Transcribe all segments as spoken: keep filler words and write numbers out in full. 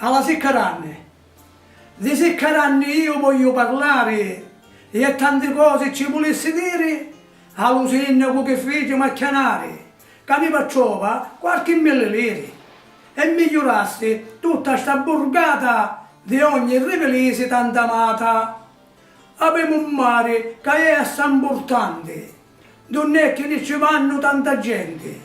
A la Siccaranni. Di Siccaranni iu vogliu parlari, e tanti cosi ci vulissi diri, a lu sinnacu chi fici macchianari, ca mi p'attrova quarchi milli liri, e migliurassi tutta sta burgata di ogni rivilisi tantamata. Avemu un mari ca è assai mpurtanti, dunn'è chi ni ci vannu tanta genti,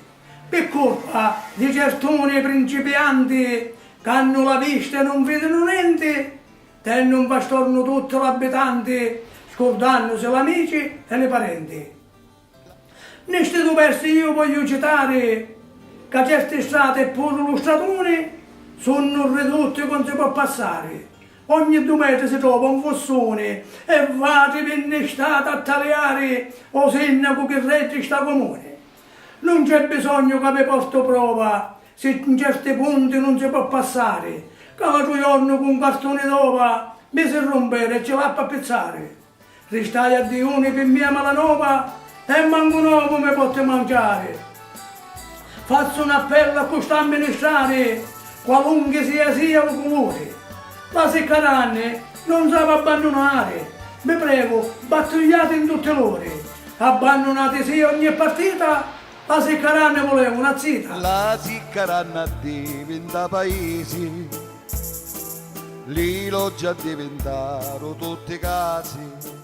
pi curpa di certuni principianti c'hannu la vista e nun vidinu nenti, tennu nfastornu tutti l'abitanti, scurdannusi l'amici e li parenti. Nni sti du versi iu vogliu citari ca certi strati e puru lu straduni sunnu ridutti ca 'un si pò passari. Ogni du metri si trova un fussuni e vatri pi nnistati a taliari, o sinnacu chi reggi sta cumuni. Nun c'è bisognu ca vi portu prova, si 'n certi punti nun si pò passari, ca l'atru jornu cu un cartuni d'ova mi si rumperi e ci l'appi a pizzari. Ristai a dijuni pi mia malanova e mancu un omu mi potti manciari. Fazzu un appellu a cu sta amministrari, qualunchi sia sia lu culuri, la Siccaranni nun s'havi abbannunari. Vi pregu, battugliati in tutti l'uri, abbannunatisi ogni partita, la Siccaranni vulemu na zita. La Siccaranni addivintà paisi, li loggi addivintaru tutti casi.